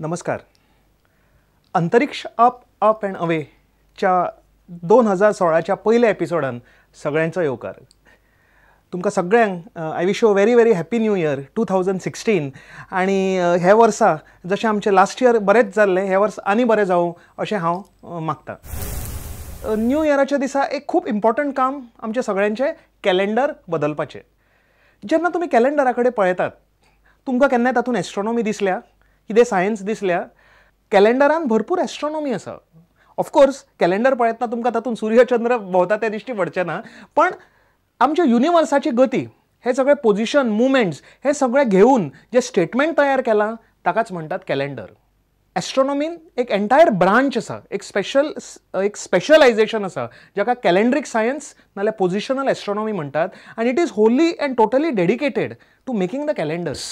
नमस्कार. अंतरिक्ष up up and अवेच्या 2016च्या पयल्या एपिसोडान सगळ्यांचो येवकार. तुमकां सगळ्यांक I wish you very very happy new year 2016. आनी हे वर्सा जशें आमचें लास्ट इयर बरेंच जाल्लें, हें वर्स आनी बरें जावं अशें हांव मागतां. न्यू इयराच्या दिसा एक खूब इम्पॉर्टंट काम आमचें सगळ्यांचें कॅलेंडर बदलपाचें. जेन्ना तुमी कॅलेंडरा कडेन पळयतात, तुमकां केन्नाय तातूंत एस्ट्रॉनॉमी दिसल्या, कितें सायन्स दिसल्या? कॅलेंडरान भरपूर एस्ट्रॉनॉमी आसा. ऑफकोर्स कॅलेंडर पळयतना तुमकां तातूंत सूर्य चंद्र भोंवता तें दिश्टी पडचें ना, पण आमच्या युनिवर्साची गती, हे सगळे पोजिशन, मुवमेंट्स हे सगळे घेवन जे स्टेटमेंट तयार केलां ताकाच म्हणटात कॅलेंडर. एस्ट्रॉनॉमीन एक एंटायर ब्रांच आसा, एक स्पेशलायझेशन आसा जाका कॅलेंड्रीक सायन्स नाल्यार पोजिशनल एस्ट्रॉनॉमी म्हणटात. आनी it is wholly and totally dedicated to making the calendars.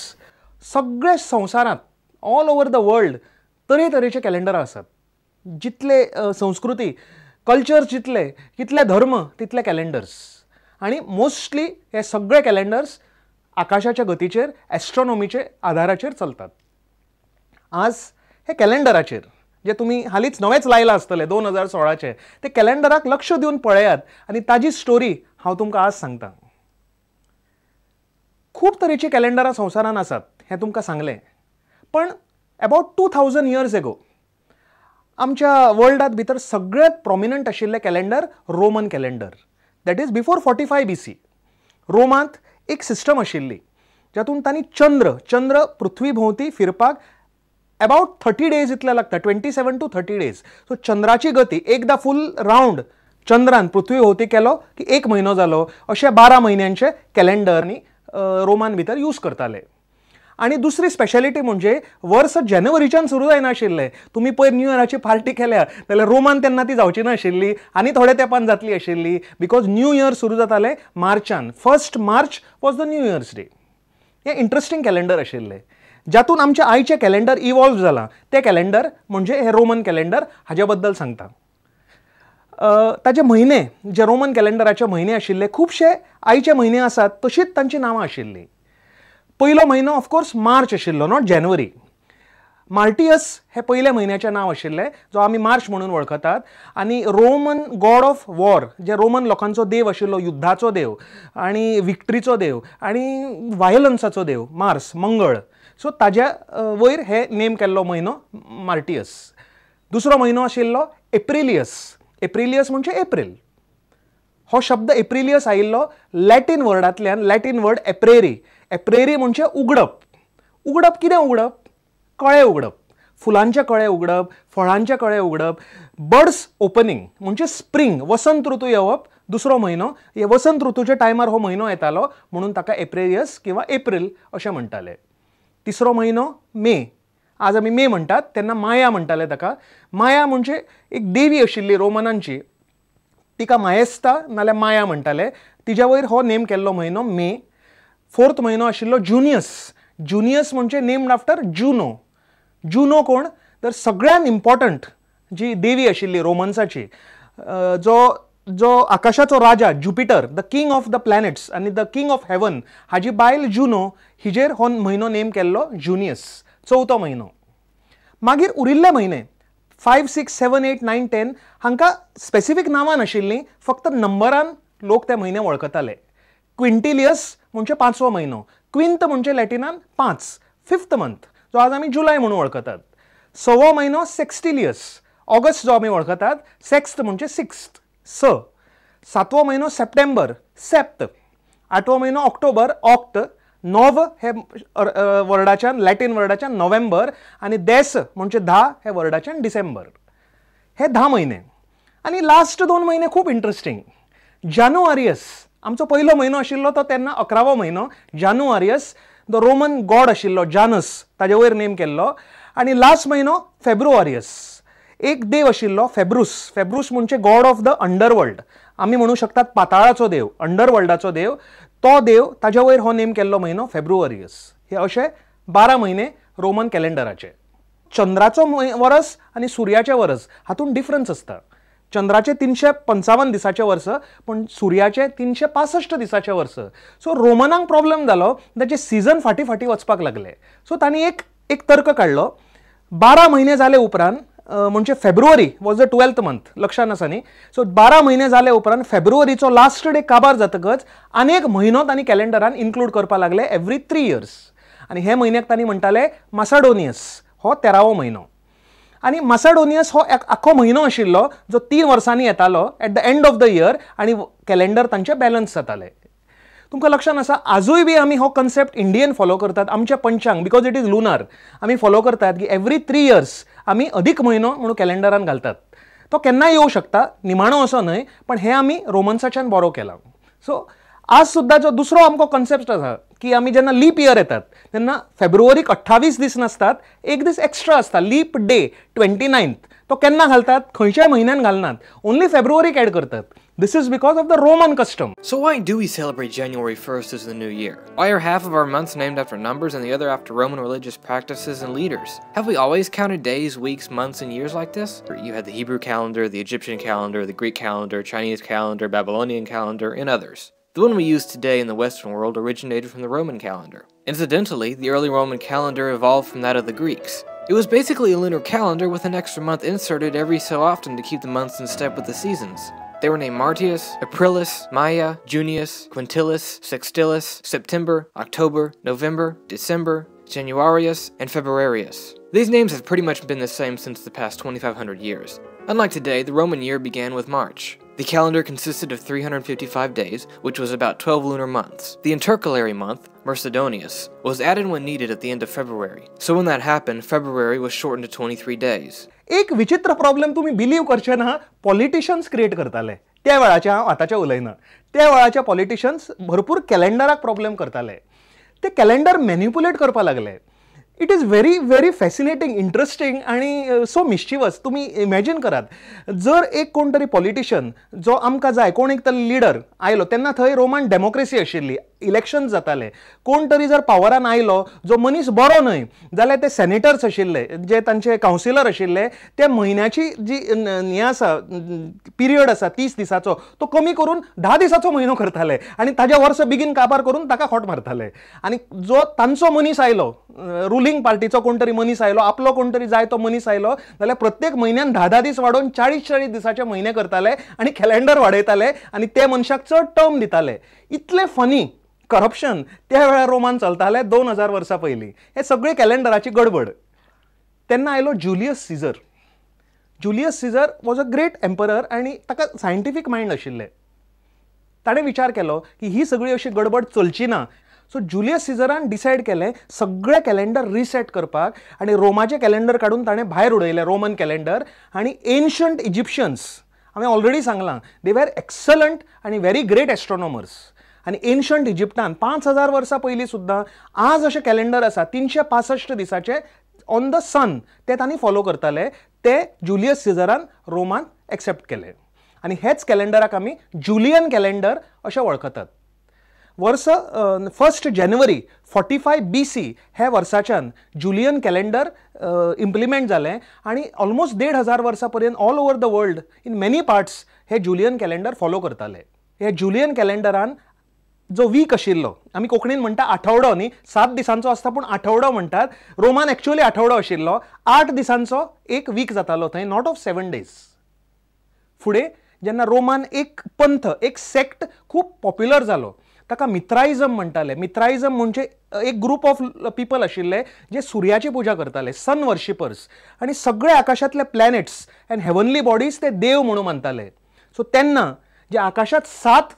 सगळे संवसारांत ऑल ओवर the world तरेतरेचे कॅलेंडरां आसात. जितले संस्कृती, कल्चर जितले, कितले धर्म तितले कॅलेंडर्स. आनी मोस्टली हे सगळे कॅलेंडर्स आकाशाच्या गतीचेर, एस्ट्रॉनॉमीचे आधाराचेर चलतात. आज हे कॅलेंडराचेर जे तुमी हालींच नवेंच लायलां आसतलें 2016चें, ते कॅलेंडराक लक्ष दिवन पळयात आनी ताजी स्टोरी हांव तुमकां आज सांगतां. खूब तरेचीं कॅलेंडरां संवसारांत आसात हें तुमकां सांगलें, पण अबावट 2000 इयर्स एगो आमच्या वर्ल्डात भितर सगळ्यांत प्रोमिनंट आशिल्लें calendar Roman calendar, that is before 45 BC. रोमांत एक सिस्टम आशिल्ली जातूंत तांणी चंद्र पृथ्वी भोंवती फिरपाक अबावट 30 डेज इतले लागता, 27 टू 30 डेज. सो चंद्राची गती एकदां फूल रावंड चंद्रान पृथ्वी भोंवती केलो की एक म्हयनो जालो, अशें 12 म्हयन्यांचे कॅलेंडर रोमान भितर यूज करताले. आनी दुसरी स्पेशलिटी म्हणजे वर्स जानेवारीच्यान सुरू जायनाशिल्लें. तुमी पयर न्यू इयराची पार्टी केल्या जाल्यार रोमान तेन्ना ती जावची नाशिल्ली आनी थोड्या तेंपान जातली आशिल्ली, because new year सुरू जातालें मार्चान. 1 March was the new year's day. हें इंट्रस्टींग कॅलेंडर आशिल्लें जातून आमचें आयचें कॅलेंडर इवॉल्व जालां. तें कॅलेंडर म्हणजे हें रोमन कॅलेंडर हाजे बद्दल सांगता. ताजे म्हयने जे रोमन कॅलेंडराचे म्हयने आशिल्ले, खुबशे आयचे म्हयने आसात तशीच तांचीं नांवां आशिल्लीं. पयलो म्हयनो ऑफकोर्स मार्च आशिल्लो, not January. मार्टियस हे पयल्या म्हयन्याचें नांव आशिल्लें जो आमी मार्च म्हणून वळखतात. आनी Roman God of war, J Roman लोकांचो देव आशिल्लो, युद्धाचो देव आनी विक्ट्रीचो देव आनी वायलन्साचो देव मार्स, मंगळ, सो ताज्या वयर हे नेम केल्लो म्हयनो मार्टियस. दुसरो म्हयनो आशिल्लो एप्रिलियस. एप्रिलियस म्हणजे एप्रिल. हो शब्द एप्रिलियस आयिल्लो लॅटीन वर्डांतल्यान, लॅटीन वर्ड एप्रेरी. एप्रेरी म्हणजे उगडप. उगडप कितें उगडप? कळे उगडप, फुलांचे कळे उगडप, फळांचे कळे उगडप, बड्स ओपनिंग म्हणजे स्प्रींग, वसंत ऋतू येवप. दुसरो म्हयनो, हे वसंत ऋतूच्या टायमार हो म्हयनो येतालो म्हणून ताका एप्रिलियस किंवा एप्रिल अशें म्हणटाले. तिसरो म्हयनो मे. आज आमी मे म्हणटात, तेन्ना माया म्हणटाले ताका. माया म्हणजे एक देवी आशिल्ली रोमनांची, तिका मायेस्ता नाल्यार माया म्हणटाले. तिज्या वयर हो नेम केल्लो म्हयनो मे. फोर्थ म्हयनो आशिल्लो जुनियस. जुनियस म्हणजे नेम्ड आफ्टर जुनो. जुनो कोण? तर सगळ्यांत इम्पॉर्टंट जी देवी आशिल्ली रोमन्साची, जो आकाशाचो राजा Jupiter, the king of the planets आनी the king of heaven, हाजी बायल जुनो, हिजेर हो म्हयनो नेम केल्लो जुनियस, चवथो म्हयनो. मागीर उरिल्ले म्हयने 5, 6, 7, 8, 9, 10 हांकां स्पेसिफीक नांवां नाशिल्लीं, फक्त नंबरान लोक ते म्हयने वळखताले. क्विंटिलियस म्हणजे 5वो म्हयनो. क्विंत म्हणजे लॅटिनान 5, फिफ्थ मंथ, जो आज आमी जुलय म्हणून वळखतात. 6वो म्हयनो सेक्स्टिलियस, ऑगस्ट जो आमी वळखतात. सेक्स्त म्हणजे सिक्स्थ, स. 7वो म्हयनो सप्टेंबर, सेप्त. 8वो म्हयनो ऑक्टोबर, ऑक्ट. नोव हे वर्डाच्यान, लॅटीन वर्डाच्यान नोव्हेंबर, आनी देस म्हणजे 10 हे वर्डाच्यान डिसेंबर. हे 10 म्हयने. आनी लास्ट 2 म्हयने खूब इंट्रस्टींग. जानुआरियस आमचो पयलो म्हयनो आशिल्लो तो तेन्ना 11वो म्हयनो. जानुआरियस the Roman God आशिल्लो जानस, ताजे वयर नेम केल्लो. आनी लास्ट म्हयनो फेब्रुवारियस, एक देव आशिल्लो फेब्रुस. फेब्रुस म्हणजे गॉड ऑफ the underworld, आमी म्हणू शकतात पाताळाचो देव, अंडरवर्ल्डाचो देव. तो देव, ताज्या वयर हो नेम केल्लो म्हयनो फेब्रुवारियस. हे अशे 12 म्हयने रोमन कॅलेंडराचे. चंद्राचो वरस आनी सुर्याचें वरस हातूंत डिफरन्स आसता. चंद्राचे 355 दिसाचे वर्स, पण सुर्याचे 365 दिसाचे वर्स. सो रोमनांक प्रॉब्लम जालो, ताचे सिजन फाटीं फाटीं वचपाक लागले. सो तांणी एक तर्क काडलो, 12 म्हयने जाले उपरांत, म्हणजे February was the 12th month, लक्षान आसा न्ही. सो 12 म्हयने जाले उपरांत फेब्रुवारीचो लास्ट डे काबार जातकच आनी एक म्हयनो तांणी कॅलेंडरान इन्क्लूड करपाक लागले एवरी 3 इयर्स. आनी हे म्हयन्याक तांणी म्हणटाले मासाडोनियस, हो 13वो म्हयनो. आनी मासाडोनियस हो एक आख्खो म्हयनो आशिल्लो जो 3 वर्सांनी येतालो at the end of the year, आनी कॅलेंडर तांचे बॅलन्स जाताले. तुमकां लक्षान आसा आजूय बी आमी हो कन्सेप्ट इंडियन फॉलो करतात आमच्या पंचांग, because it is lunar, आमी फॉलो करतात की एवरी 3 इयर्स आमी अदीक म्हयनो म्हणून कॅलेंडरान घालतात. तो केन्नाय येवं शकता, निमाणो असो न्हय, पण हें आमी रोमन्साच्यान बोरो केलां. सो आज सुद्दां जो दुसरो आमकां कन्सेप्ट आसा की आमी जेन्ना लीप इयर येतात तेन्ना फेब्रुवारीक 28 दीस नासतात, एक दीस एक्स्ट्रा आसता, लीप डे 29th. तो केन्ना घालतात? खंयच्याय म्हयन्यान घालनात, ओनली फेब्रुवारीक एड करतात. This is because of the Roman custom. So why do we celebrate January 1st as the new year? Why are half of our months named after numbers and the other after Roman religious practices and leaders? Have we always counted days, weeks, months, and years like this? You had the Hebrew calendar, the Egyptian calendar, the Greek calendar, Chinese calendar, Babylonian calendar, and others. The one we use today in the Western world originated from the Roman calendar. Incidentally, the early Roman calendar evolved from that of the Greeks. It was basically a lunar calendar with an extra month inserted every so often to keep the months in step with the seasons. They were named Martius, Aprilis, Maya, Junius, Quintilis, Sextilis, September, October, November, December, Januarius, and Februarius. These names have pretty much been the same since the past 2,500 years. Unlike today, the Roman year began with March. The calendar consisted of 355 days, which was about 12 lunar months. The intercalary month, Mercedonius, was added when needed at the end of February. So when that happened, February was shortened to 23 days. एक विचित्र problem तुम्ही believe करचे ना, politicians create करताले त्या वेळाच्या, हांव आतांच्या उलयना, त्या वेळाच्या पॉलिटिशियन्स भरपूर कॅलेंडराक प्रॉब्लेम करताले, ते कॅलेंडर मॅन्युपुलेट करपाक लागले. It is very very fascinating, interesting आनी सो मिश्चिवस. तुमी इमॅजीन करात, जर एक कोण तरी पॉलिटिशियन जो आमकां जाय, कोण एक तरी लिडर आयलो, तेन्ना थंय रोमन डेमोक्रेसी आशिल्ली, इलेक्शन जाताले, कोण तरी जर पावरान आयलो जो मनीस बरो न्हय जाल्यार ते सेनेटर्स आशिल्ले, जे तांचे कावन्सिलर आशिल्ले, ते म्हयन्याची जी हें आसा पिरियड आसा 30 दिसाचो तो कमी करून 10 दिसाचो म्हयनो करताले आनी ताज्या वर्स बेगीन काबार करून ताका खोट मारताले. आनी जो तांचो मनीस आयलो, रुलिंग पार्टीचो कोण तरी मनीस आयलो, आपलो कोण तरी जाय तो मनीस आयलो जाल्यार प्रत्येक म्हयन्यान 10-10 दीस वाडोवन 40-40 दिसाचे म्हयने करताले आनी कॅलेंडर वाडयताले आनी ते मनशाक चड टर्म दिताले. इतलें फनी करप्शन त्या वेळार रोमान चलताले 2000 वर्सां पयलीं. हे सगळे कॅलेंडराची गडबड. तेन्ना आयलो Julius Caesar. Julius Caesar was a great emperor आनी ताका सायंटिफीक मायंड आशिल्लें. ताणें विचार केलो की ही सगळी अशी गडबड चलची ना. सो जुलियस सीझरान डिसायड केलें सगळें कॅलेंडर रिसेट करपाक आनी रोमाचें कॅलेंडर काडून ताणें भायर उडयलें, रोमन कॅलेंडर. आनी एन्शंट इजिप्शियन्स, हांवें ऑलरेडी सांगलां, दे वेर एक्सलंट आनी व्हेरी ग्रेट एस्ट्रॉनॉमर्स. आनी एन्शंट इजिप्तान 5000 वर्सां पयलीं सुद्दां आज अशें कॅलेंडर आसा 365 दिसाचें ऑन the सन, ते तांणी फॉलो करताले, ते जुलियस सीझरान रोमान एक्सेप्ट केले आनी हेच कॅलेंडराक आमी जुलियन कॅलेंडर अशें वळखतात. वर्स 1 जानेवारी 45 BC हे वर्साच्यान जुलियन कॅलेंडर इम्प्लिमेंट जालें आनी ऑलमोस्ट 1500 वर्सां पर्यंत all over the world in many parts hey Julian calendar follow करताले. हे जुलियन कॅलेंडरान जो वीक आशिल्लो, आमी कोंकणीन म्हणटा आठवडो न्ही, 7 दिसांचो आसता पूण आठवडो म्हणटात, रोमान एक्चुअली आठवडो आशिल्लो, 8 दिसांचो एक वीक जातालो थंय, not of 7 days. फुडें जेन्ना रोमान एक पंथ, एक सेक्ट खूब पॉप्युलर जालो, ताका मित्राइजम म्हणटाले. मित्राइजम म्हणजे एक ग्रुप ऑफ पिपल आशिल्ले जे सुर्याची पुजा करताले, सन वर्शिपर्स, आनी सगळे आकाशांतले प्लॅनेट्स अँड हेवनली बॉडीज ते देव म्हणून मानताले. सो तेन्ना जे आकाशांत 7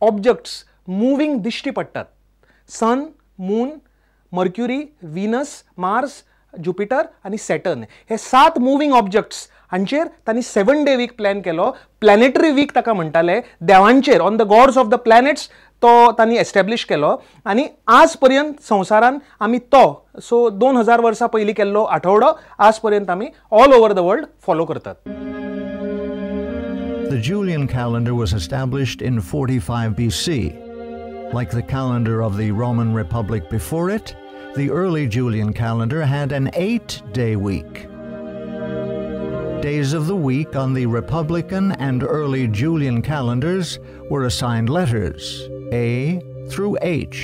ऑब्जॅक्ट्स मुवींग दिश्टी पडटात, sun, moon, Mercury, Venus, Mars, Jupiter आनी सॅटर्न, हे 7 मुवींग ऑब्जॅक्ट्स हांचेर तांणी 7 डे वीक प्लॅन केलो. प्लॅनेटरी वीक ताका म्हणटाले. देवांचेर, on the gods of the planets तो तांणी एस्टॅब्लिश केलो आनी आज पर्यंत संवसारान आमी तो सो 2000 वर्सां पयलीं केल्लो आठवडो आज पर्यंत आमी all over the world follow करतात. The Julian calendar was established in 45 BC. Like the calendar of the Roman Republic before it, the early Julian calendar had an 8-day week. Days of the week on the Republican and early Julian calendars were assigned letters, A through H,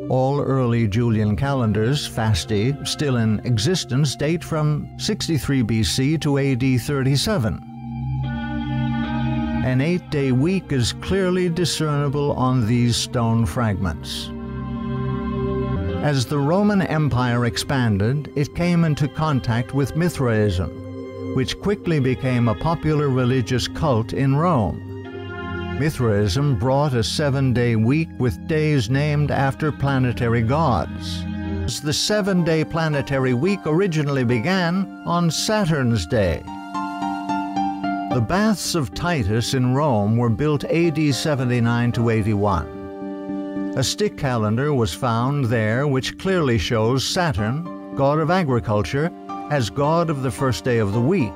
All early Julian calendars, Fasti, still in existence, date from 63 BC to AD 37. An 8-day week is clearly discernible on these stone fragments. As the Roman Empire expanded, it came into contact with Mithraism, which quickly became a popular religious cult in Rome. Mithraism brought a 7-day week with days named after planetary gods. The 7-day planetary week originally began on Saturn's day. The Baths of Titus in Rome were built AD 79 to 81. A stick calendar was found there which clearly shows Saturn, god of agriculture, as god of the first day of the week.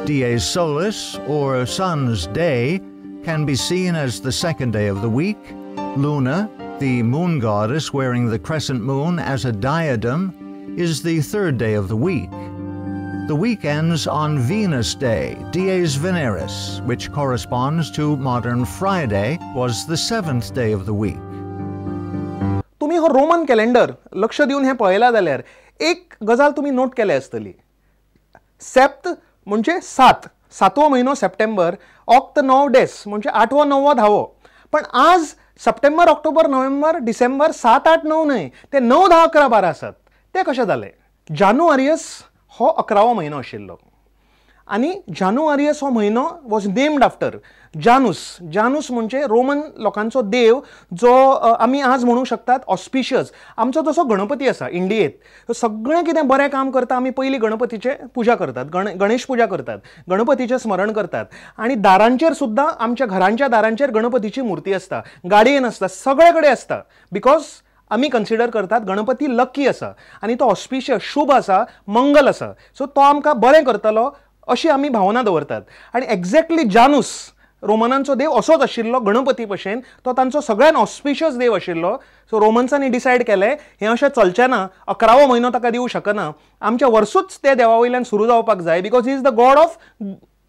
Dies Solis, or Sun's Day, can be seen as the second day of the week. Luna, the moon goddess wearing the crescent moon as a diadem, is the third day of the week. The week ends on Venus Day, Dies Veneris, which corresponds to modern Friday, was the seventh day of the week. तुमी हो Roman calendar लक्ष दिवन हें पळयलां जाल्यार एक गजाल तुमी नोट केल्या आसतली. सेप्त म्हणजे सात, सातवो म्हयनो सप्टेंबर, ऑक्ट णव डेस म्हणजे आठवो णवो धावो. पण आज सप्टेंबर ऑक्टोबर नोव्हेंबर डिसेंबर 7 8 9 न्हय, ते 9 10 11 12 आसात. ते कशें जालें? जानुआरियस हो 11वो म्हयनो आशिल्लो आनी जानुआरियस हो म्हयनो वॉज नेम्ड आफ्टर जानूस. जानूस म्हणजे रोमन लोकांचो देव जो आमी आज म्हणूंक शकतात ऑस्पिशियस. आमचो जसो गणपती आसा इंडियेंत, सगळें कितें बरें काम करता आमी पयलीं गणपतीचें पुजा करतात, गणेश पुजा करतात, गणपतीचें स्मरण करतात आनी दारांचेर सुद्दां, आमच्या घरांच्या दारांचेर गणपतीची मुर्ती आसता, गाडयेन आसता, सगळे कडेन आसता. Because आमी कन्सिडर करतात गणपती लकी आसा आनी तो ऑस्पिशियस, शुभ आसा, मंगल आसा, सो तो आमकां बरें करतलो अशी आमी भावना दवरतात. आनी एक्झॅक्टली जानूस रोमनांचो देव असोच आशिल्लो, गणपती भशेन तो तांचो सगळ्यान ऑस्पिशियस देव आशिल्लो. सो रोमन्सांनी डिसायड केलें हें अशें चलचें ना, 11वो म्हयनो ताका दिवं शकना, आमच्या वर्सूच ते देवा वयल्यान सुरू जावपाक जाय, because he is the god of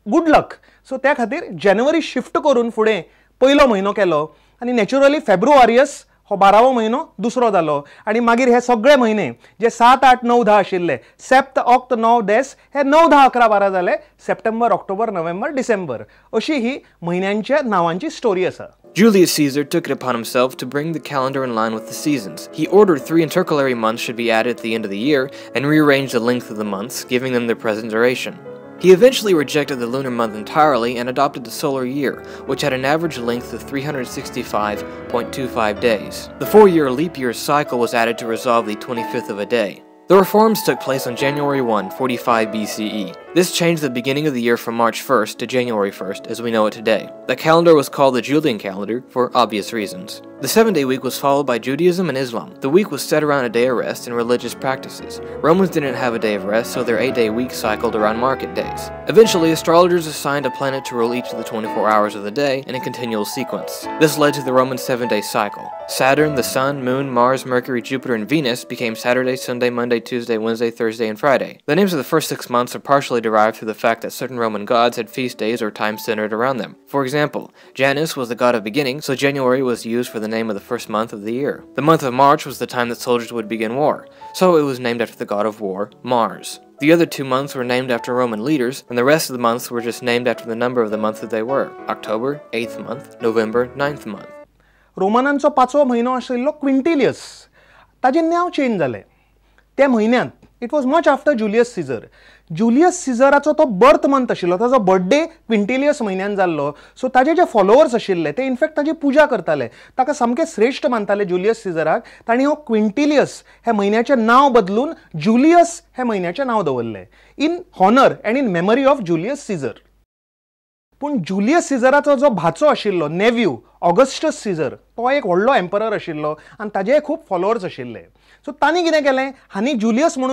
good luck. So त्या खातीर जानेवारी शिफ्ट करून फुडें पयलो म्हयनो केलो आनी नॅचरली फेब्रुवारियस हो 12वो म्हयनो दुसरो जालो. आनी मागीर हे सगळे म्हयने जे 7 8 9 10 आशिल्ले, सेप्त ऑक्ट 9 डेस, हे 9 10 11 12 जाले, सप्टेंबर ऑक्टोबर नोव्हेंबर डिसेंबर. अशी ही म्हयन्यांच्या नांवांची स्टोरी आसा. Julius Caesar took it upon himself to bring the calendar in line with the seasons. He ordered 3 intercalary months should be added at the end of the year and rearranged the length of the months, giving them their present duration. He eventually rejected the lunar month entirely and adopted the solar year, which had an average length of 365.25 days. The 4-year leap year cycle was added to resolve the 25th of a day. The reforms took place on January 1, 45 BCE. This changed the beginning of the year from March 1st to January 1st as we know it today. The calendar was called the Julian calendar for obvious reasons. The 7-day week was followed by Judaism and Islam. The week was set around a day of rest and religious practices. Romans didn't have a day of rest, so their 8-day week cycled around market days. Eventually, astrologers assigned a planet to rule each of the 24 hours of the day in a continual sequence. This led to the Roman 7-day cycle. Saturn, the Sun, Moon, Mars, Mercury, Jupiter, and Venus became Saturday, Sunday, Monday, Tuesday, Wednesday, Thursday, and Friday. The names of the first 6 months are partially derived through the fact that certain Roman gods had feast days or times centered around them. For example, Janus was the god of beginning, so January was used for the name of the first month of the year. The month of March was the time that soldiers would begin war, so it was named after the god of war, Mars. The other 2 months were named after Roman leaders, and the rest of the months were just named after the number of the month that they were. October, 8th month, November, 9th month. रोमनांचो 5वो म्हयनो आशिल्लो क्विंटिलियस, ताजें नांव change जालें त्या म्हयन्यांत. It was much after Julius Caesar. Julius सिजराचो तो birth month आशिल्लो, ताजो बर्थडे क्विंटिलियस म्हयन्यान जाल्लो. सो ताजे जे फॉलोवर्स आशिल्ले ते इनफॅक्ट ताजी पुजा करताले, ताका सामके श्रेश्ठ मानताले जुलियस सिजराक. तांणी हो क्विंटिलियस हे म्हयन्याचें नांव बदलून जुलियस हे म्हयन्याचें नांव दवरलें, in honour and in memory of Julius Caesar. पूण जुलियस सिजराचो जो भाचो आशिल्लो नेव्यू ऑगस्टस सिजर, तो एक व्हडलो एम्परर आशिल्लो आनी ताजेय खूब फॉलोवर्स आशिल्ले. सो तांणी कितें केलें, हांणी जुलियस म्हणून